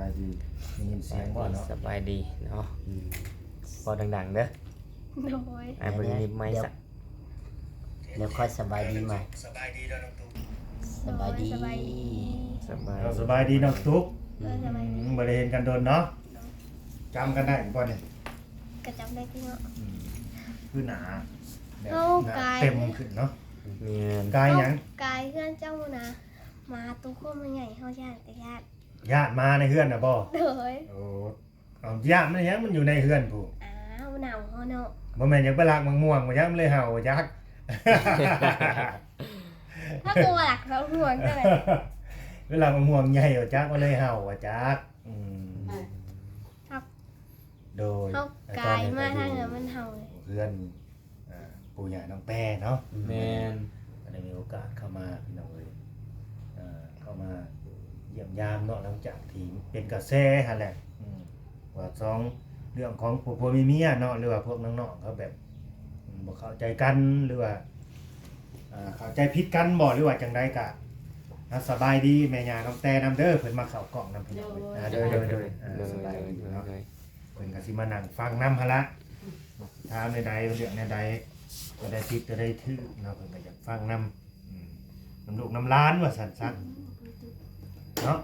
ໄດ້ຍິນສຽງບໍ່ເນາະ? ສະບາຍດີເນາະ. ອືມ ເວົ້າດັງໆເດີ. ໂດຍ. ອ້າຍບໍ່ໄດ້ໜີບໄມຊະ. ດຽວ ດຽວຄ່ອຍສະບາຍດີໃໝ່. ສະບາຍດີເດີນ້ອງຕຸກ. ສະບາຍດີ. ສະບາຍດີ. ສະບາຍ ເອົາ ສະບາຍດີນ້ອງຕຸກ. ໂດຍ ສະບາຍດີ. ອືມ ບໍ່ໄດ້ເຫັນກັນດົນເນາະ. ໂດຍ. ຈຳກັນໄດ້ບໍ່ນີ້? ກໍຈຳໄດ້ຕິເນາະ. ອືມ ຄືໜ້າແບບ ເຮົາ ໜ້າ ກາຍ ເຕັມຂຶ້ນເນາະ. ແມ່ນ. ກາຍຫຍັງ? ເຮົາກາຍເຮືອນເຈົ້ານະ ໝາໂຕໂຄມໃຫຍ່ ເຮົາຢ້ານກໍຢ້ານ. ຢ້ານໝາໃນເຮືອນນະບໍ່? ໂດຍ. ໂອ້ ເອົາ ຢ້ານມັນຫຍັງ ມັນຢູ່ໃນເຮືອນພຸ້ນ. ອ້າວ ມັນເຫົ່າເຮົາເນາະ. ບໍ່ແມ່ນຢາກໄປລັກໝາກມ່ວງບໍ່ ຢາກມັນເລີຍເຫົ່າວ່າຈັກ. ເຮົາກໍບໍ່ລັກໝາກມ່ວງເລີຍ. ໄປລັກໝາກມ່ວງໃຫຍ່ວ່າຈັກ ມັນເລີຍເຫົ່າວ່າຈັກ. ອືມ ເຮົາ ໂດຍ ເຮົາກາຍມາທາງນັ້ນມັນເຫົ່າເລີຍ. ເຮືອນ ອ່າ ປູ່ຍ່ານ້ອງແປເນາະ. ແມ່ນ. ກໍໄດ້ມີໂອກາດເຂົ້າມາ ພີ່ນ້ອງເອີຍ ເຂົ້າມາຢ້ຽມຢາມເນາະ ຫຼັງຈາກທີ່ເປັນກະແສຫັ້ນແຫຼະ ອືມ ວ່າສອງເລື່ອງຂອງຜົວໆເມຍໆເນາະ ຫຼືວ່າພວກນ້ອງໆເຂົາແບບ ອືມ ບໍ່ເຂົ້າໃຈກັນ ຫຼືວ່າ ເຂົ້າໃຈຜິດກັນບໍ່ ຫຼືວ່າຈັ່ງໃດກະ ອ່າ ສະບາຍດີແມ່ຍ່ານ້ອງແຕນຳເດີ ເພິ່ນມາເຂົ້າກ້ອງນຳພີ່ນ້ອງເອີຍ. ໂດຍ ອ່າ ໂດຍ ໂດຍ ໂດຍ ອ່າ ໂດຍ ສະບາຍດີເນາະ. ໂດຍ ໂດຍ ເພິ່ນກໍຊິມານັ່ງຟັງນຳຫັ້ນລະ ຖາມແນວໃດ ເລື່ອງແນວໃດ ໂຕໃດຜິດໂຕໃດຖືກເນາະ ເພິ່ນກໍຢາກຟັງນຳ ອືມ ນຳລູກນຳຫຼານວ່າຊັ້ນຊະເນາະ.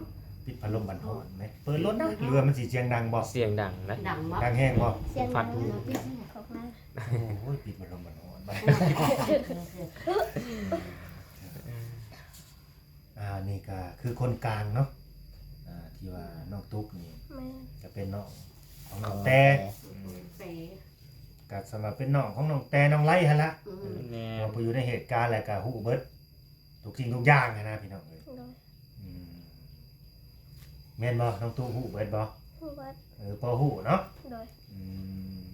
ປິດພັດລົມບັດຮ້ອນແມະ ເປີດໂລດນະ ຫຼືວ່າມັນຊິສຽງດັງບໍ່? ສຽງດັງນະ. ດັງບໍ່? ດັງແຮງບໍ່? ສຽງດັງ. ໂອ້ຍ ປິດພັດລົມບັດຮ້ອນ. ອ່າ ນີ້ກໍຄືຄົນກາງເນາະ ອ່າ ທີ່ວ່ານ້ອງຕຸກນີ້ ແມ່ນ ຈະເປັນນ້ອງຂອງນ້ອງແຕ. ແຕ່ ອືມ ກໍສຳລັບເປັນນ້ອງຂອງນ້ອງແຕນ້ອງໄລຫັ້ນລະ. ອືມ ແມ່ນ. ເພາະວ່າຜູ້ຢູ່ໃນເຫດການແລ້ວກໍຮູ້ເບິດທຸກສິ່ງທຸກຢ່າງຫັ້ນນະ ພີ່ນ້ອງເອີຍ. ໂດຍ. ອືມ ແມ່ນບໍ່? ນ້ອງຕຸກຮູ້ເບິດບໍ່? ຮູ້ເບິດ. ເອີ ພໍຮູ້ເນາະ. ໂດຍ. ອືມ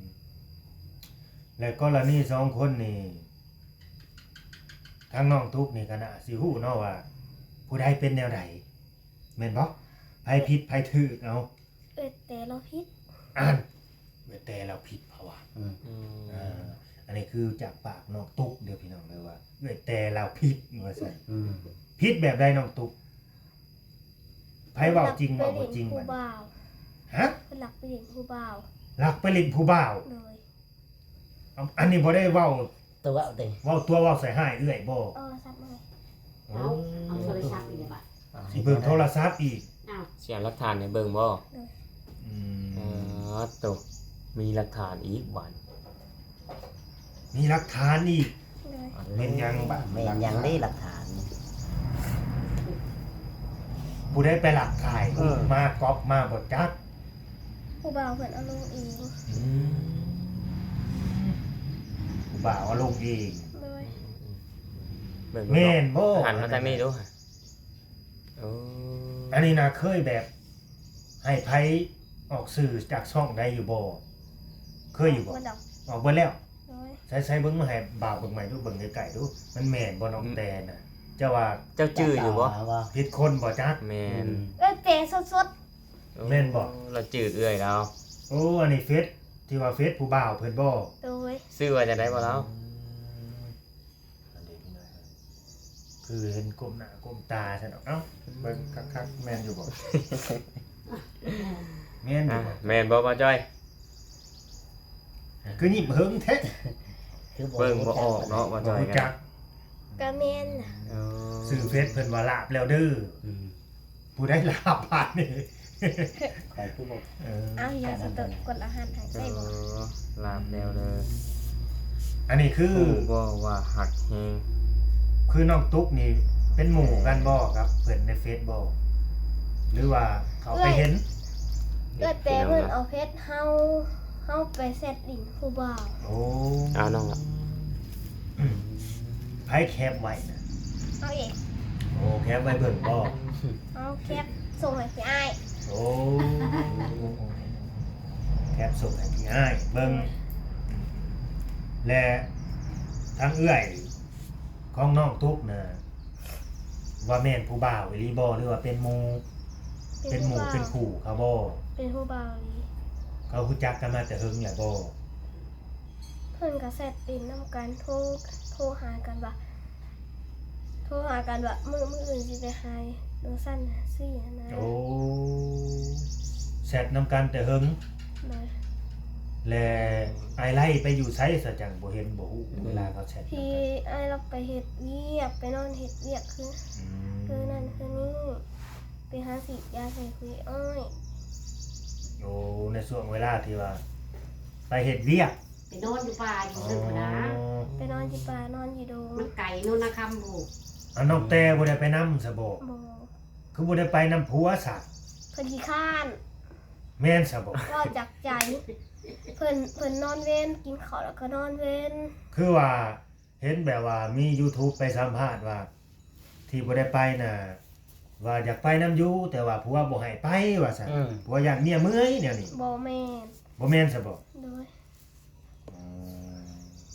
ແລະກໍລະນີສອງຄົນນີ້ ທາງນ້ອງຕຸກນີ້ກໍໜ້າຊິຮູ້ເນາະວ່າຜູ້ໃດເປັນແນວໃດ ແມ່ນບໍ່? ໃຜຜິດໃຜຖືກ ເອົາ. ເອື້ອຍແຕລາວຜິດ. ອັນ ເອື້ອຍແຕລາວຜິດເພາະວ່າ ອືມ ອືມ ເອີ ອັນນີ້ຄືຈາກປາກນ້ອງຕຸກເດີພີ່ນ້ອງເດີ ວ່າເອື້ອຍແຕລາວຜິດວ່າຊັ້ນ. ອືມ ຜິດແບບໃດນ້ອງຕຸກ? ໃຜເວົ້າຈິງເວົ້າບໍ່ຈິງບັດນີ້? ຜູ້ບ່າວ. ຮະ? ເພິ່ນລັກໄປຫຼິ້ນຜູ້ບ່າວ. ລັກໄປຫຼິ້ນຜູ້ບ່າວ? ໂດຍ. ເອົາ ອັນນີ້ບໍ່ໄດ້ເວົ້າຕົວະຕິ ເວົ້າຕົວະ ເວົ້າໃສ່ຮ້າຍເອື້ອຍບໍ່? ເອີ ສັບເອີຍ. ໂອ້ ເອົາ ເອົາໂທລະສັບອີກບາດ ຊິເບິ່ງໂທລະສັບອີກ. ອ້າວ ຊິເອົາຫຼັກຖານໃຫ້ເບິ່ງບໍ່? ໂດຍ. ອືມ ເອີ ໂຕ ມີຫຼັກຖານອີກບາດ. ມີຫຼັກຖານອີກ. ໂດຍ. ແມ່ນຫຍັງບາດ? ແມ່ນຫຍັງເດ້ຫຼັກຖານນີ້? ຜູ້ໃດໄປລັກຖ່າຍ ເອີ ມາກັອບມາບໍ່ຈັກ. ຜູ້ບ່າວເພິ່ນເອົາລົງເອງ. ອືມ ຜູ້ບ່າວເອົາລົງເອງ. ໂດຍ. ເບິ່ງ ແມ່ນບໍ່? ຫັນມາທາງນີ້ດູ. ໂອ້ ອັນນີ້ນະ ເຄີຍແບບໃຫ້ໃຜອອກສື່ຈາກຊ່ອງໃດຢູ່ບໍ່? ເຄີຍຢູ່ບໍ່? ອອກເບິດແລ້ວ. ອອກເບິດແລ້ວ? ໂດຍ. ໃສ່ໆ ເບິ່ງ ມາໃຫ້ບ່າວເບິ່ງໃໝ່ດູ ເບິ່ງໃກ້ໆດູ ມັນແມ່ນບໍ່ນ້ອງແຕນະ? ເຈົ້າວ່າ ເຈົ້າຈື່ຢູ່ບໍ່? ຜິດຄົນບໍ່ຈັກ? ແມ່ນ. ອືມ ເອື້ອຍແຕສົດໆ. ໂອ້ ແມ່ນບໍ່? ລາວຈື່ເອື້ອຍລາວ. ໂອ້ ອັນນີ້ເຟສ ທີ່ວ່າເຟສຜູ້ບ່າວເພິ່ນບໍ່? ໂດຍ. ຊື່ວ່າຈັ່ງໃດບໍ່ລາວ? ອືມ ອັນນີ້ພີ່ນ້ອງ ຄືເຫັນກົ້ມໜ້າກົ້ມຕາຊັ້ນດອກ. ເອົ້າ ເບິ່ງຄັກໆ ແມ່ນຢູ່ບໍ່? ແມ່ນຢູ່ບໍ່? ອ່າ ແມ່ນບໍ່ ບ່າວຈ້ອຍ? ຄືຍິ້ມເຫິງແທ້ ຄືບໍ່ ເບິ່ງບໍ່ອອກເນາະ ບ່າວຈ້ອຍ ບໍ່ຮູ້ຈັກ. ກໍແມ່ນນະ. ເອີ ຊື່ເຟສເພິ່ນວ່າລາບແລ້ວເດີ. ອືມ ຜູ້ໃດລາບບາດນີ້? ຂ້ອຍຄືບໍ່ ເອີ ເອົາ ຢ່າຊິຕົກກົດລະຫັດໃຫ້ໄດ້ບໍ່? ເອີ ລາບແນວເລີຍ. ອັນນີ້ຄື ຮູ້ບໍ່ວ່າຮັກແຮງ. ຄືນ້ອງຕຸກນີ້ເປັນໝູ່ກັນບໍ່ກັບເພິ່ນໃນເຟສບໍ່ ຫຼືວ່າເຂົາໄປເຫັນ? ເອື້ອຍແຕເພິ່ນເອົາເຟສເຮົາ ເຮົາໄປແຊັດຫຼິ້ນຜູ້ບ່າວ. ໂອ້ ເອົານ້ອງລະ. ໃຜແຄບໄວ້ນະ? ເຮົາເອງ. ໂອ້ ແຄບໄວ້ເບິ່ງບໍ່? ເຮົາແຄບສົ່ງໃຫ້ພີ່ອ້າຍ. ໂອ້ ແຄບສົ່ງໃຫ້ພີ່ອ້າຍເບິ່ງ. ແລະ ທາງເອື້ອຍຂອງນ້ອງຕຸກນະ ວ່າແມ່ນຜູ້ບ່າວອີ່ຫຼີບໍ່ ຫຼືວ່າເປັນໝູ່? ເປັນໝູ່ ເປັນຄູ່ເຂົາບໍ່? ເປັນຜູ້ບ່າວອີ່ຫຼີ. ເຂົາຮູ້ຈັກກັນມາແຕ່ເຫິງແລ້ວບໍ່? ເພິ່ນກໍແຊັດຫຼິ້ນນຳກັນ ໂທ ໂທຫາກັນວ່າ ໂທຫາກັນວ່າ ມື້ ມື້ອື່ນຊິໄປຫາ ຈັ່ງຊັ້ນຊີ້ນະ. ໂອ້ ແ ແຊັດນຳກັນແຕ່ເຫິງ. ໂດຍ ແລະ ອ້າຍໄລ່ໄປຢູ່ໃສຊະ ຈັ່ງບໍ່ເຫັນບໍ່ຮູ້ເວລາເຂົາແຊັດນຳກັນ? ອ້າຍລາວໄປເຮັດວຽກ ໄປນອນເຮັດວຽກຄື ອືມ ຄືນັ້ນຄືນີ້ ໄປຫາສີດຢາໃສ່ຄຸຍອ້ອຍ. ໂອ້ ໃນຊ່ວງເວລາທີ່ວ່າໄປເຮັດວຽກ ໄປນອນຢູ່ປ່າຢູ່ເທິງພຸ້ນນາ. ອໍ ໄປນອນຢູ່ປ່າ ນອນຢູ່ດົງ ມັນໄກໂນນນາຄຳພຸ້ນ. ອັນນ້ອງແຕ່ບໍ່ໄດ້ໄປນຳຊະບໍ? ບໍ່. ຄືບໍ່ໄດ້ໄປນຳຜົວຊະ? ເພິ່ນຂີ້ຄ້ານ. ແມ່ນຊະບໍ? ເວົ້າຈາກໃຈ. ເພິ່ນ ເພິ່ນນອນເວັນ ກິນເຂົ້າແລ້ວກໍນອນເວັນ. ຄືວ່າເຫັນແບບວ່າມີຢູທູບໄປສຳພາດວ່າ ທີ່ບໍ່ໄດ້ໄປນະ ວ່າຢາກໄປນຳຢູ່ ແຕ່ວ່າຜົວບໍ່ໃຫ້ໄປວ່າຊັ້ນ. ອືມ ຜົວຢ້ານເມຍເມື່ອຍແນວນີ້. ບໍ່ແມ່ນ. ບໍ່ແມ່ນຊະບໍ? ໂດຍ. ອືມ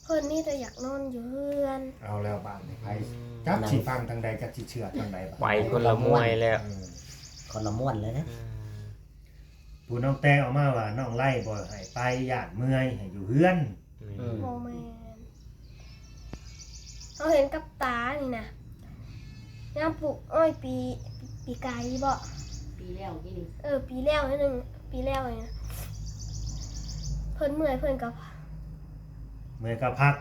ເພິ່ນມີແຕ່ຢາກນອນຢູ່ເຮືອນ. ເອົາແລ້ວບາດນີ້ ໃຜ ອືມ ຈັກຊິຟັງທາງໃດ ຈັກຊິເຊື່ອທາງໃດບາດ. ໄປຄົນລະມວຍແລ້ວ. ອືມ ຄົນລະມ່ວນເລີຍເດ້. ອືມ ຜູ້ນ້ອງແຕ່ອອກມາວ່ານ້ອງໄລ່ບໍ່ໃຫ້ໄປ ຢ້ານເມື່ອຍ ໃຫ້ຢູ່ເຮືອນ. ອືມ ອືມ ບໍ່ແມ່ນ. ເຮົາເຫັນກັບຕານີ້ນະ ຍາມປູກອ້ອຍປີ ປີກາຍນີ້ບໍ? ປີແລ້ວນີ້. ເອີ ປີແລ້ວໜຶ່ງ ປີແລ້ວນີ້ນະ ເພິ່ນເມື່ອຍເພິ່ນກໍ ເມື່ອຍກໍພັກ.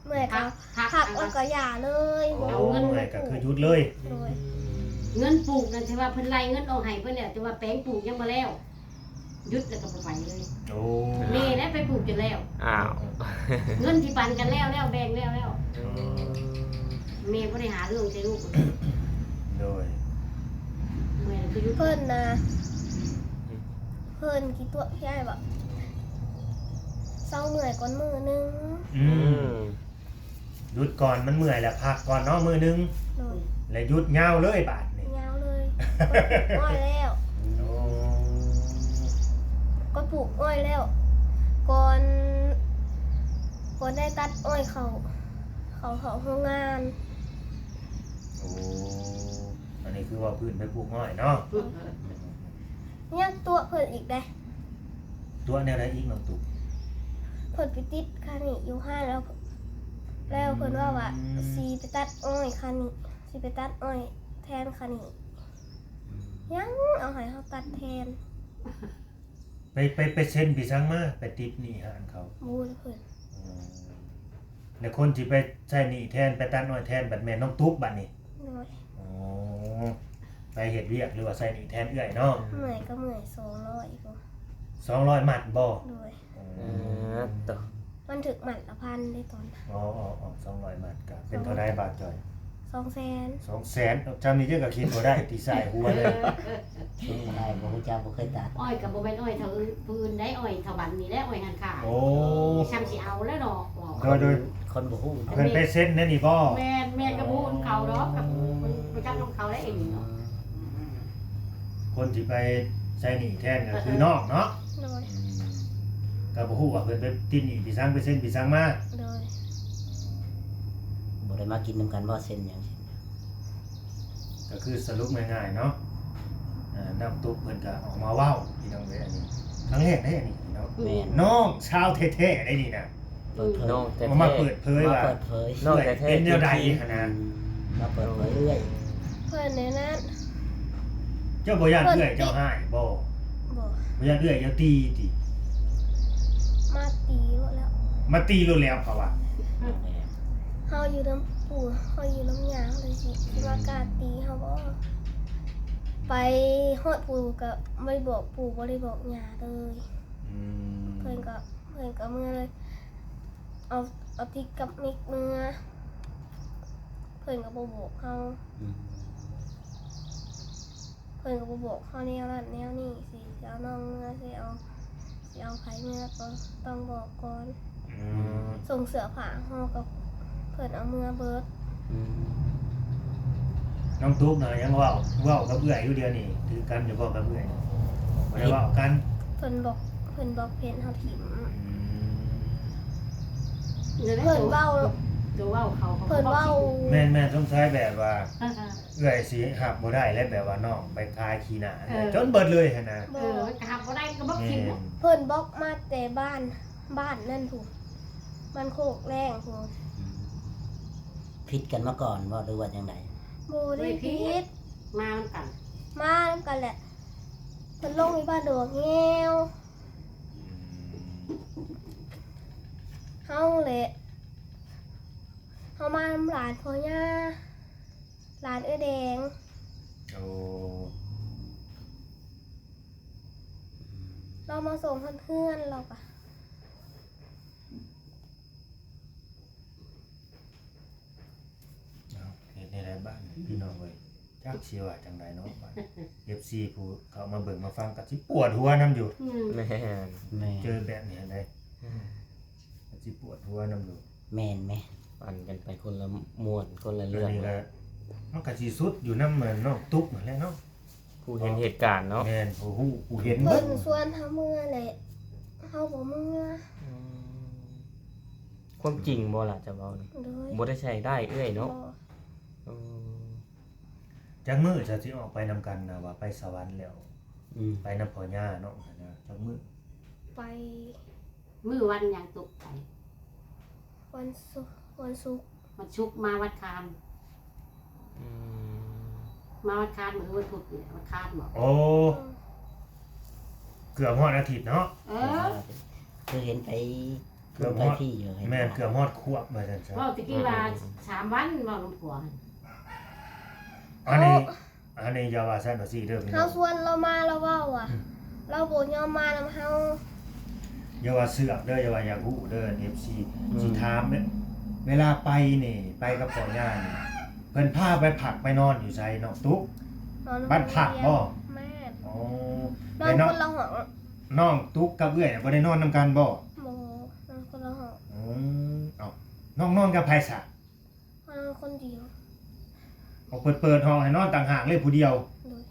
ເມື່ອຍກໍພັກ ພັກແລ້ວກໍຢ່າເລີຍ. ໂອ້ ເມື່ອຍກໍຄືຢຸດເລີຍ. ໂດຍ. ເງິນປູກນັ້ນ ທີ່ວ່າເພິ່ນໄລ່ເງິນອອກໃຫ້ເບິດແລ້ວ ແຕ່ວ່າແປງປູກຍັງບໍ່ແລ້ວ. ຢຸດແລ້ວກໍບໍ່ໄປເລີຍ. ໂອ້ ແມ່ແຫຼະໄປປູກຈົນແລ້ວ. ອ້າວ ເງິນທີ່ປັນກັນແລ້ວ ແລ້ວ ແບ່ງແລ້ວ ແລ້ວ. ໂອ້ ແມ່ບໍ່ໄດ້ຫາເລື່ອງໃສ່ລູກ. ໂດຍ. ເມື່ອຍແລ້ວກໍຢຸດ. ເພິ່ນນະ ເພິ່ນຂີ້ຕົວະຂີ້ອາຍບໍ? ເຊົາເມື່ອຍກ່ອນມື້ໜຶ່ງ. ອືມ ອືມ ຢຸດກ່ອນ ມັນເມື່ອຍແລ້ວ ພັກກ່ອນເນາະມື້ໜຶ່ງ. ໂດຍ. ແລ້ວຢຸດຍາວເລີຍບາດນີ້. ຍາວເລີຍ. ກໍປູກອ້ອຍແລ້ວ. ໂອ້ ກໍປູກອ້ອຍແລ້ວ ກ່ອນ ກ່ອນໄດ້ຕັດອ້ອຍເຂົ້າ ເຂົ້າ ເຂົ້າໂຮງງານ. ໂອ້ ອັນນີ້ຄືວ່າພື້ນໄປປູກອ້ອຍເນາະ. ອືມ ຍັງຕົວະເພິ່ນອີກເດ້. ຕົວະແນວໃດອີກນ້ອງຕຸກ? ເພິ່ນໄປຕິດຄານິຢູ່ຫັ້ນ ແລ້ວ ແລ້ວເພິ່ນເວົ້າວ່າ ອືມ ຊິໄປຕັດອ້ອຍຄານິ ຊິໄປຕັດອ້ອຍແທນຄານິ. ອືມ ຍັງເອົາໃຫ້ເຮົາຕັດແທນ. ໄປ ໄປ ໄປເຊັນໄປສັງມາ ໄປຕິດໜີ້ຮ້ານເຂົາ? ບໍ່ນຳເພິ່ນ. ອືມ ແລ້ວຄົນທີ່ໄປໃຊ້ໜີ້ແທນ ໄປຕັດອ້ອຍແທນ ບັດແມ່ນນ້ອງຕຸກບັດນີ້. ໂດຍ. ອໍ ໄປເຮັດວຽກ ຫຼືວ່າໃຊ້ໜີ້ແທນເອື້ອຍເນາະ? ເມື່ອຍກໍເມື່ອຍ ສອງຮ້ອຍພຸ້ນ. ສອງຮ້ອຍມັດບໍ? ໂດຍ. ອໍ ເອີ ໂຕ ມັນຖືກມັດລະພັນເດ້ຕອນນັ້ນ. ອໍ ສອງຮ້ອຍມັດ ກໍເປັນເທົ່າໃດບາດຈ່ອຍ? ສອງແສນ. ສອງແສນ ຈຳນີ້ເຈົ້າກໍຄິດບໍ່ໄດ້ ຕີສາຍຫົວເລີຍ. ຄິດບໍ່ໄດ້ ບໍ່ຮູ້ຈັກ ບໍ່ເຄີຍຕັດ. ອ້ອຍກໍບໍ່ແມ່ນອ້ອຍເທົ່າອື່ນ ຜູ້ອື່ນໄດ໋ ອ້ອຍເທົ່າບັນນີ້ແຫຼະ ອ້ອຍຫັ້ນຄ່າ. ໂອ້ ຊ່ຳຊິເອົາແລ້ວເນາະ. ໂດຍ ໂດຍ ຄົນບໍ່ຮູ້ ເພິ່ນໄປເຊັນແນວນີ້ບໍ? ແມ່ນ ແມ່ນກໍບໍ່ຮູ້ນຳເຂົາດອກ ກໍບໍ່ ບໍ່ຈັກນຳເຂົາໄດ້ເອງເນາະ. ອືມ ຄົນທີ່ໄປໃຊ້ໜີ້ແທນກໍຄືນ້ອງເນາະ. ໂດຍ. ອືມ ກໍບໍ່ຮູ້ວ່າເພິ່ນໄປຕິດໜີ້ປີສັງ ໄປເຊັນປີສັງມາ. ໂດຍ. ບໍ່ໄດ້ມາກິນນຳກັນບໍ່ ເຊັນຫຍັງ? ກໍຄືສະຫຼຸບງ່າຍໆເນາະ ເອີ ນ້ອງຕຸກເພິ່ນກໍອອກມາເວົ້າ ພີ່ນ້ອງເອີຍ ອັນນີ້ຄັ້ງແລກເດ້ ອັນນີ້ເນາະ. ແມ່ນ. ນ້ອງສາວແທ້ໆໄດ໋ນີ້ນະ. ເປີດເຜີຍ ນ້ອງແທ້ໆ ອອກມາເປີດເຜີຍວ່າ ມາເປີດເຜີຍ ນ້ອງແທ້ໆ ເປັນແນວໃດຫັ້ນນະ. ອືມ ມາເປີດເຜີຍເອື້ອຍ. ເພິ່ນແນວນັ້ນ. ເຈົ້າບໍ່ຢ້ານເອື້ອຍເຈົ້າຮ້າຍບໍ? ບໍ່. ບໍ່ຢ້ານເອື້ອຍເຈົ້າຕີຕິ? ມາຕີໂລດແລ້ວ ມາຕີໂລດແລ້ວເຂົາວ່າ. ເຮົາຢູ່ນຳປູ່ ເຮົາຢູ່ນຳຍ່າ ເຮົາເລີຍຊິ ຊິມາກ້າຕີເຮົາບໍ? ໄປຮອດປູ່ກໍບໍ່ໄດ້ບອກປູ່ ບໍ່ໄດ້ບອກຍ່າເລີຍ. ອືມ ເພິ່ນກໍ ເພິ່ນກໍເມືອເລີຍ ເອົາ ເອົາຕິກກັບມິກເມືອ ເພິ່ນກໍບໍ່ບອກເຮົາ. ອືມ ເພິ່ນກໍບໍ່ບອກເຮົາແນວນັ້ນແນວນີ້ ຊິ ຊິເອົານ້ອງເມືອ ຊິເອົາ ຊິເອົາໃຜເມືອກໍຕ້ອງບອກກ່ອນ. ອືມ ສົ່ງເສື້ອຜ້າເຮົາກໍເພິ່ນເອົາເມືອເບິດ. ອືມ ນ້ອງຕຸກນະຍັງເວົ້າ ເວົ້າກັບເອື້ອຍຢູ່ດຽວນີ້ ຖືກກັນຢູ່ບໍ່ກັບເອື້ອຍ? ບໍ່ໄດ້ເວົ້າກັນ. ເພິ່ນບລັອກ ເພິ່ນບລັອກເຟສເຮົາຖິ້ມ. ອືມ ເພິ່ນເວົ້າ ໂຕເວົ້າເຂົາ ເພິ່ນເວົ້າ ແມ່ນໆ ສົງໄສແບບວ່າ ເອື້ອຍຊິຮັບບໍ່ໄດ້ແລ້ວ ແບບວ່ານ້ອງໄປຂາຍຂີ້ໜ້າ ເອີ ຈົນເບິດເລີຍຫັ້ນນະ. ເອີ ມັນກໍຮັບບໍ່ໄດ້ ມັນກໍບລັອກຖິ້ມ. ແມ່ນ ເພິ່ນບລັອກມາແຕ່ບ້ານ ບ້ານນັ້ນພຸ້ນ ບ້ານໂຄກແລ້ງພຸ້ນ. ອືມ ຜິດກັນມາກ່ອນບໍ່ ຫຼືວ່າຈັ່ງໃດ? ບໍ່ໄດ້ຜິດ ມານຳກັນ ມານຳກັນແຫຼະ. ເພິ່ນລົງຢູ່ບ້ານດອກແງວ. ອືມ ເຮົາແຫຼະ ເຮົາມານຳຫຼານພໍ່ຍ່າ ຫຼານເອື້ອຍແດງ. ໂອ້ ລາວມາສົ່ງຮອດເຮືອນລາວກະ ເອົາ ເຮັດແນວໃດບາດນີ້ພີ່ນ້ອງເອີຍ? ຈັກຊິວ່າຈັ່ງໃດເນາະບາດນີ້ ເອັຟຊີ ຜູ້ເຂົ້າມາເບິ່ງມາຟັງກໍຊິປວດຫົວນຳຢູ່. ອືມ ແມ່ນ ແມ່ນ ເຈີແບບນີ້ຫັ້ນໃດ ອືມ ກໍຊິປວດຫົວນຳຢູ່. ແມ່ນໆ ປັ່ນກັນໄປຄົນລະມ່ວນຄົນລະເລື່ອງ. ອັນນີ້ກໍ ມັນກໍຊິສຸດຢູ່ນຳ ເອີ ນ້ອງຕຸກຫັ້ນແຫຼະເນາະ ຜູ້ເຫັນເຫດການເນາະ. ແມ່ນ ຜູ້ຮູ້ຜູ້ເຫັນ. ເພິ່ນຊວນເຮົາເມືອແຫຼະ ເຮົາບໍ່ເມືອ. ອືມ ຄວາມຈິງບໍ່ລະເຈົ້າເວົ້ານີ້? ໂດຍ ບໍ່ໄດ້ໃສ່ຮ້າຍເອື້ອຍເນາະ. ບໍ່. ເອີ ຈັກມື້ຈະຊິອອກໄປນຳກັນນະ ວ່າໄປສະຫວັນແລ້ວ? ອືມ ໄປນຳພໍ່ຍ່າເນາະ ຈັກມື້? ໄປ ມື້ວັນຫຍັງຕຸກໄປ? ວັນສຸກ ວັນສຸກ ວັນສຸກມາວັນຄານ. ອືມ ມາວັນຄານ ມື້ວັນພຸດນີ້ແຫຼະ ວັນຄານບໍ? ໂອ້ ເກືອບຮອດອາທິດເນາະ. ເອີ ຄືເຫັນໄປ ເກືອບຮອດ ແມ່ນ ເກືອບຮອດຂວບວ່າຊັ້ນຊະ. ເວົ້າຕະກີ້ວ່າ ອືມ ສາມວັນ ເວົ້ານຳຜົວຫັ້ນ. ອັນນີ້ ເຮົາ ອັນນີ້ຢ່າວ່າຊັ້ນວ່າຊີ້ເດີພີ່ນ້ອງ. ເຮົາຊວນລາວມາ ລາວເວົ້າວ່າ ອືມ ລາວບໍ່ຍອມມານຳເຮົາ. ຢ່າວ່າເຊືອກເດີ ຢ່າວ່າຢາກຮູ້ເດີ ເອັຟຊີ ອືມ ຊິຖາມ ເວລາໄປນີ້ ໄປກັບພໍ່ຍ່ານີ້ ເພິ່ນພາໄປພັກໄປນອນຢູ່ໃສນ້ອງຕຸກ? ນອນ ບ້ານພັກບໍ? ແມ່ນ. ອໍ ນອນຄົນລະຫ້ອງ. ນ້ອງຕຸກກັບເອື້ອຍບໍ່ໄດ້ນອນນຳກັນບໍ? ບໍ່ ນອນຄົນລະຫ້ອງ. ອືມ ເອົ້າ ນ້ອງນອນກັບໃຜຊະ? ເຮົານອນຄົນດຽວ. ເອົາ ເພິ່ນເປີດຫ້ອງໃຫ້ນອນຕ່າງຫາກເລີຍຜູ້ດຽວ? ໂດຍ.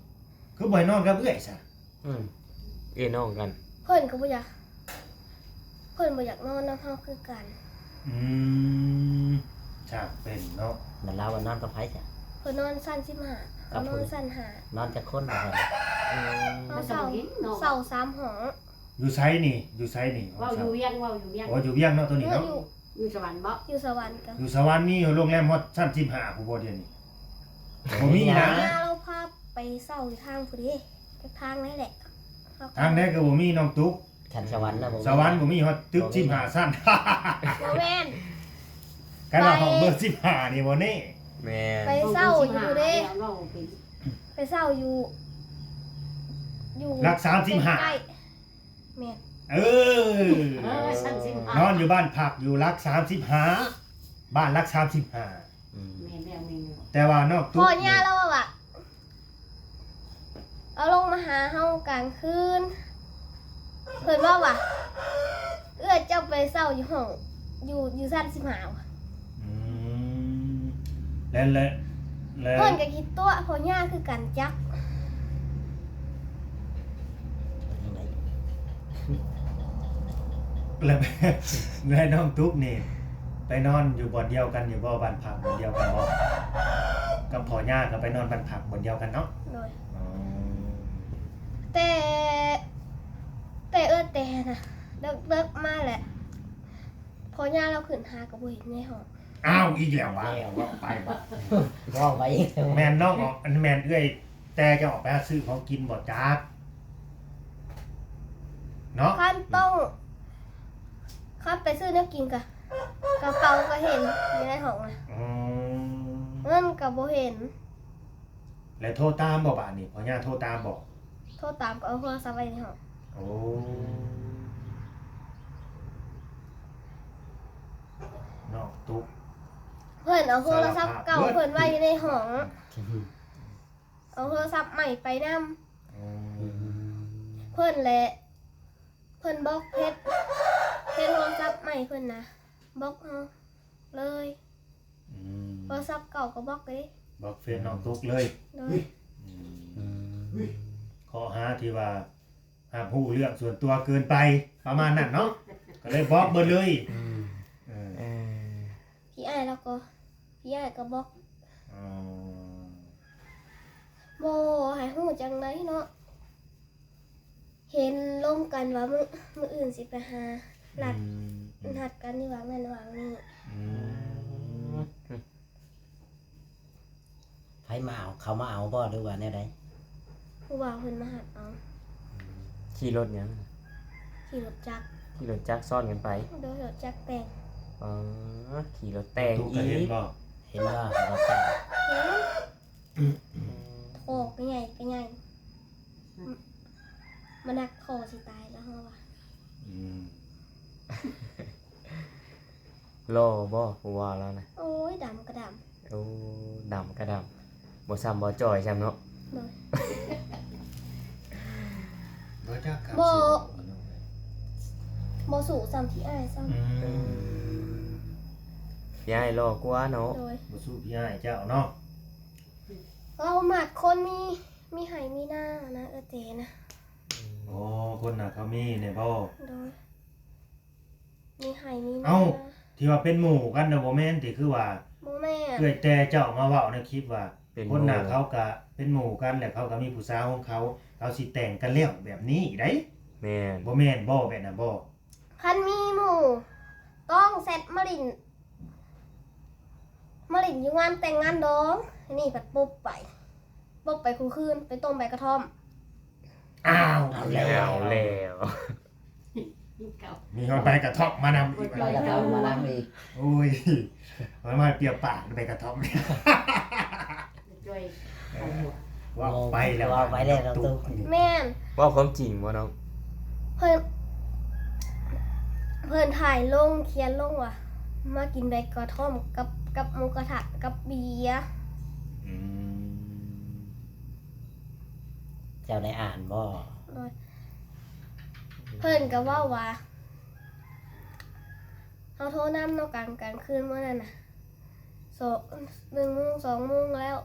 ຄືບໍ່ໃຫ້ນອນກັບເອື້ອຍຊະ? ອືມ ເອື້ອຍນ້ອງກັນ. ເພິ່ນກໍບໍ່ຢາກ ເພິ່ນບໍ່ຢາກນອນນຳເຮົາຄືກັນ. ອືມ ຊ່າງເປັນເນາະ. ແມ່ນລາວວ່ານອນກັບໃຜຊະ? ເພິ່ນນອນຊັ້ນສິບຫ້າ ກັບ ເຮົານອນຊັ້ນຫ້າ. ນອນຈັກຄົນລະ? ອືມ ເຮົາເຊົ່າ ເຊົ່າສາມຫ້ອງ. ຢູ່ໃສນີ້? ຢູ່ໃສນີ້? ເວົ້າຢູ່ວຽງ ເວົ້າຢູ່ວຽງ. ໂອ້ ຢູ່ວຽງເນາະ ໂຕນີ້ເນາະ. ຢູ່ ຢູ່ສະຫວັນບໍ? ຢູ່ສະຫວັນກະ ຢູ່ສະຫວັນມີໂຮງແຮມຮອດຊັ້ນສິບຫ້າພຸ້ນບໍ່ດຽວນີ້? ບໍ່ມີນະ. ເຮົາພາໄປເຊົ່າຢູ່ທາງພຸ້ນເດ້ ທາງໃດແຫຼະ. ທາງໃດກໍບໍ່ມີນ້ອງຕຸກ. ຊັ້ນສະຫວັນນະ ບໍ່ມີ. ສະຫວັນບໍ່ມີຮອດຕຶກສິບຫ້າຊັ້ນ. ບໍ່ແມ່ນ ຄັນວ່າຫ້ອງເບີສິບຫ້ານີ້ບໍ່ແນ່. ແມ່ນ. ໄປເຊົ່າຢູ່ເດ້ ໄປເຊົ່າຢູ່ ຢູ່ຫຼັກສາມສິບຫ້າ. ແມ່ນ. ເອີ ເອີ ຊັ້ນສິບຫ້າ ນອນຢູ່ບ້ານພັກຢູ່ຫຼັກສາມສິບຫ້າ ບ້ານຫຼັກສາມສິບຫ້າ. ອືມ ແມ່ນແລ້ວ ແມ່ນແລ້ວ. ແຕ່ວ່ານ້ອງຕຸກ ພໍ່ຍ່າລາວວ່າ ລາວລົງມາຫາເຮົາກາງຄືນ ເພິ່ນເວົ້າວ່າ ເອື້ອຍເຈົ້າໄປເຊົ່າຢູ່ຫ້ອງ ຢູ່ ຢູ່ຊັ້ນສິບຫ້າ. ອືມ ແລ້ວ ແລ້ວ ແລ້ວ ເພິ່ນກໍຄິດຕົວະພໍ່ຍ່າຄືກັນຈັກ. ແລ້ວ ແລ້ວນ້ອງຕຸກນີ້ໄປນອນຢູ່ບ່ອນດຽວກັນຢູ່ບໍ່? ບ້ານພັກບ່ອນດຽວກັນບໍ່? ກັບພໍ່ຍ່າກໍໄປນອນບ້ານພັກບ່ອນດຽວກັນເນາະ? ໂດຍ. ອໍ ແຕ່ ແຕ່ເອື້ອຍແຕ່ນະ ເລິກໆມາແຫຼະ ພໍ່ຍ່າລາວຂຶ້ນຫາກໍບໍ່ເຫັນໃນຫ້ອງ. ອ້າວ ອີກແລ້ວວະ ແລ້ວເວົ້າໄປບາດ ເວົ້າໄປອີກແລ້ວ. ແມ່ນນ້ອງ ອັນ ແມ່ນເອື້ອຍແຕ່ຈະອອກໄປຫາຊື້ຂອງກິນບໍ່ຈັກເນາະ? ຄັນຕ້ອງ ຄັນໄປຊື້ແນວກິນກະ ກະເປົາກະເຫັນຢູ່ໃນຫ້ອງນະ. ອືມ ເງິນກະບໍ່ເຫັນ. ແລ້ວໂທຕາມບໍ່ບາດນີ້? ພໍ່ຍ່າໂທຕາມບໍ່? ໂທຕາມກໍເອົາໂທລະສັບໄວ້ໃນຫ້ອງ. ໂອ້ ນ້ອງຕຸກ ເພິ່ນເອົາໂທລະສັບເກົ່າເພິ່ນໄວ້ຢູ່ໃນຫ້ອງ ເອົາໂທລະສັບໃໝ່ໄປນຳ. ອືມ ເພິ່ນແຫຼະ ເພິ່ນບລັອກເຟສ ເຟສໂທລະສັບໃໝ່ເພິ່ນນະ ບລັອກເຮົາເລີຍ. ອືມ ໂທລະສັບເກົ່າກໍບລັອກເດ້ ບລັອກເຟສນ້ອງຕຸກເລີຍ. ໂດຍ. ອືມ ອືມ ເຄາະຮ້າຍທີ່ວ່າຮັບຮູ້ເລື່ອງສ່ວນຕົວເກີນໄປ ປະມານນັ້ນເນາະ ກໍເລີຍບລັອກເບິດເລີຍ. ອືມ ເອີ ເອີ ພີ່ອ້າຍລາວກໍ ພີ່ອ້າຍກໍບລັອກ. ອໍ ບໍ່ໃຫ້ຮູ້ຈັ່ງໃດເນາະ. ເຫັນລົມກັນວ່າມື້ ມື້ອື່ນຊິໄປຫາ ນັດ ອືມ ນັດກັນຢູ່ຫວ່າງນັ້ນຫວ່າງນີ້. ອືມ ໃຜມາເອົາ ເຂົາມາເອົາບໍ່ ຫຼືວ່າແນວໃດ? ຜູ້ບ່າວເພິ່ນມາຮັບເອົາ. ຂີ່ລົດຫຍັງ? ຂີ່ລົດຈັກ. ຂີ່ລົດຈັກຊ້ອນກັນໄປ? ໂດຍ, ລົດຈັກແຕ່ງ. ອໍ ຂີ່ລົດແຕ່ງອີກ. ເຫັນບໍ່? ເຫັນບໍ່? ລົດແຕ່ງ. ເຫັນ. ອືມ ທໍ່ກໍໃຫຍ່ ກໍໃຫຍ່. ມາ ມາໜັກຄໍຊິຕາຍແລ້ວເຮົາວ່າ. ອືມ ຫຼໍ່ບໍ່ຜູ້ວ່າລາວນະ? ໂອ້ຍ ດຳກະດຳ. ໂອ້ ດຳກະດຳ ບໍ່ຊ້ຳບໍ່ຈ່ອຍຊ້ຳເນາະ. ໂດຍ ບໍ່ຈັກ ບໍ່ ບໍ່ສູ້ຊ້ຳທີ່ອ້າຍຊ້ຳ. ອືມ ອືມ ທີ່ອ້າຍຫຼໍ່ກວ່າເນາະ. ໂດຍ ບໍ່ສູ້ທີ່ອ້າຍເຈົ້າເນາະ. ເຮົາມັກຄົນມີ ມີໄຮ່ມີນານະ ເອື້ອຍເຕນະ. ອໍ ຄົນໜ້າເຂົາມີແນ່ບໍ່? ໂດຍ ມີໄຮ່ມີນາ. ເອົ້າ ທີ່ວ່າເປັນໝູ່ກັນນະ ບໍ່ແມ່ນຕິ? ຄືວ່າ ບໍ່ແມ່ນ. ເອື້ອຍແຕ່ເຈົ້າມາເວົ້າໃນຄລິບວ່າ ເປັນໝູ່ ຄົນໜ້າເຂົາກະເປັນໝູ່ກັນ ແລ້ວເຂົາກະມີຜູ້ສາວຂອງເຂົາ ເຂົາຊິແຕ່ງກັນແລ້ວແບບນີ້ໄດ໋. ແມ່ນ. ບໍ່ແມ່ນບໍ່ ແບບນັ້ນບໍ່? ຄັນມີໝູ່ຕ້ອງແຊັດມາຫຼິ້ນ ມາຫຼິ້ນຢູ່ງານແຕ່ງງານດອງ. ອັນນີ້ພັດປົບໄປ ປົບໄປຄູ່ຄືນ ໄປຕົ້ມໃບກະທ່ອມ. ອ້າວ ເອົາແລ້ວ ເອົາແລ້ວ ມີຮອດໃບກະທ່ອມມານຳອີກ. ໃບກະທ່ອມມານຳອີກ. ໂອ້ຍ ມັນມາປຽກປາກໃບກະທ່ອມ. ເອີ ເວົ້າໄປແລ້ວ ເວົ້າໄປແລ້ວ ເວົ້າໄປແລ້ວ. ແມ່ນ. ເວົ້າຄວາມຈິງບໍ່ນ້ອງ? ເພິ່ນ ເພິ່ນຖ່າຍລົງ ຂຽນລົງວ່າ ມາກິນໃບກະທ່ອມກັບ ກັບໝູກະທະ ກັບເບຍ. ອືມ ເຈົ້າໄດ້ອ່ານບໍ່? ໂດຍ ເພິ່ນກໍເວົ້າວ່າ ເຮົາໂທນຳເນາະ ກາງ ກາງຄືນມື້ນັ້ນນະ ສອງ ໜຶ່ງໂມງ ສອງໂມງແລ້ວ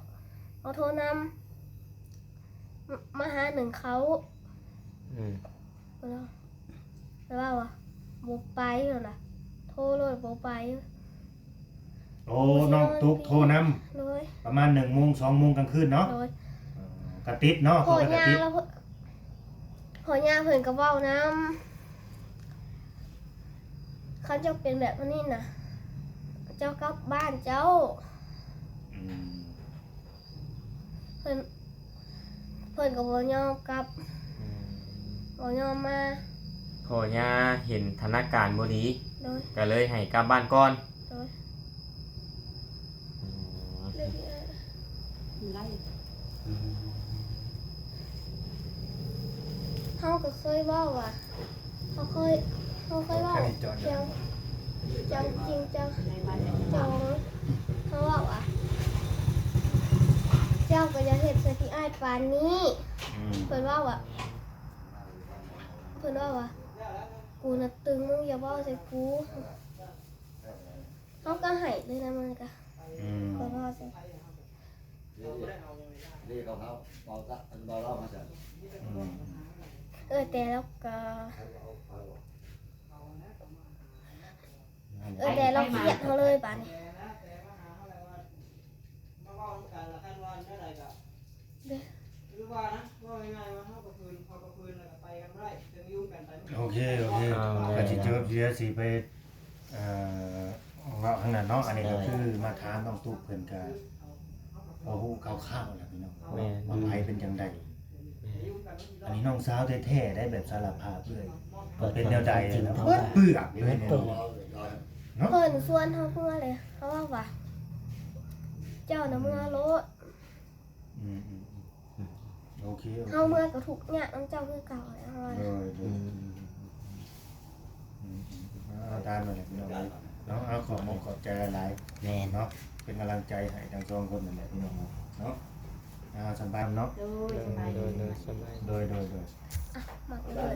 ເຮົາໂທນຳ ມາ ມາຫາໜຶ້ງເຂົ້າ. ອືມ ເພິ່ນວ່າ ເພິ່ນວ່າ ບໍ່ໄປ ເພິ່ນວ່າ ໂທໂລດ ບໍ່ໄປ. ໂອ້ ນ້ອງຕຸກໂທນຳ. ໂດຍ ປະມານໜຶ່ງໂມງ ສອງໂມງກາງຄືນເນາະ. ໂດຍ ເອີ ກະຕິດເນາະ. ພໍ່ຍ່າ ເພິ່ນກໍຕິດ ແລ້ວ ພໍ່ຍ່າເພິ່ນກໍເວົ້ານຳ ຄັນເຈົ້າເປັນແບບນີ້ນະ ເຈົ້າກັບບ້ານເຈົ້າ. ອືມ ເພິ່ນ ເພິ່ນກໍບໍ່ຍອມກັບ. ອືມ ບໍ່ຍອມມາ. ພໍ່ຍ່າເຫັນຖານະການບໍ່ດີ. ໂດຍ ກໍເລີຍໃຫ້ກັບບ້ານກ່ອນ. ໂດຍ ອືມ ເຮົາກໍເຄີຍເວົ້າວ່າ ເຮົາເຄີຍ ເຮົາເຄີຍເວົ້າ ອັນນີ້ຈອດ ເຈົ້າ ເຈົ້າຈິງ ເຈົ້າຈອງ ເຮົາເວົ້າວ່າ ເຈົ້າກໍຢ່າເຮັດໃສ່ພີ່ອ້າຍປານນີ້. ອືມ ເພິ່ນເວົ້າວ່າ ເພິ່ນເວົ້າວ່າ ກູນະຕຶງ ມຶງຢ່າເວົ້າໃສ່ກູ. ເຮົາກໍໃຫ້ເລີຍນະ ມັນກໍ ອືມ ເພິ່ນເວົ້າໃສ່ ນີ້ເຂົາເວົ້າ ເວົ້າຕະ ອັນເວົ້າເລົ່າມາຊັ້ນ. ອືມ ເອີ ແຕ່ລາວກໍ ເອີ ແຕ່ລາວກຽດເຮົາເລີຍບາດນີ້. ໂອເຄ ໂອເຄ ອ່າ ກໍຊິຈົບ ດຽວຊິໄປ ເອີ ເວົ້າທາງນັ້ນເນາະ. ອັນນີ້ກໍຄືມາຖາມນ້ອງຕຸກ ເພິ່ນກໍພໍຮູ້ຄ່າວໆແລ້ວພີ່ນ້ອງ ແມ່ນ ວ່າໃຜເປັນຈັ່ງໃດ. ແມ່ນ ອັນນີ້ນ້ອງສາວແທ້ໆໄດ໋ ແບບສາລະພາບເລີຍ ເປັນແນວໃດ ເບິດເປືອກເລີຍ ເບິດເປືອກເນາະ. ເພິ່ນຊວນເຮົາເມືອເລີຍ ເຮົາເວົ້າວ່າ ເຈົ້ານະເມືອໂລດ. ອືມ ອືມ ອືມ ໂອເຄ ໂອເຄ ເຮົາເມືອກໍທຸກຍາກນຳເຈົ້າຄືເກົ່າແຫຼະ. ໂດຍ ໂດຍ ອືມ ອືມ ອືມ ອືມ ເອົາ ຕາມນັ້ນແຫຼະພີ່ນ້ອງເອີຍເນາະ. ເອົາ ຂອບອົກຂອບໃຈຫຼາຍໆ. ແມ່ນ ເນາະ ເປັນກຳລັງໃຈໃຫ້ທັງສອງຄົນນັ້ນແຫຼະພີ່ນ້ອງເອີຍເນາະ. ອ່າ ສະບາຍເນາະ. ໂດຍ ສະບາຍ ໂດຍ ໂດຍ ສະບາຍ ໂດຍ ໂດຍ ໂດຍ ອ່ະ ມັກເລີຍ.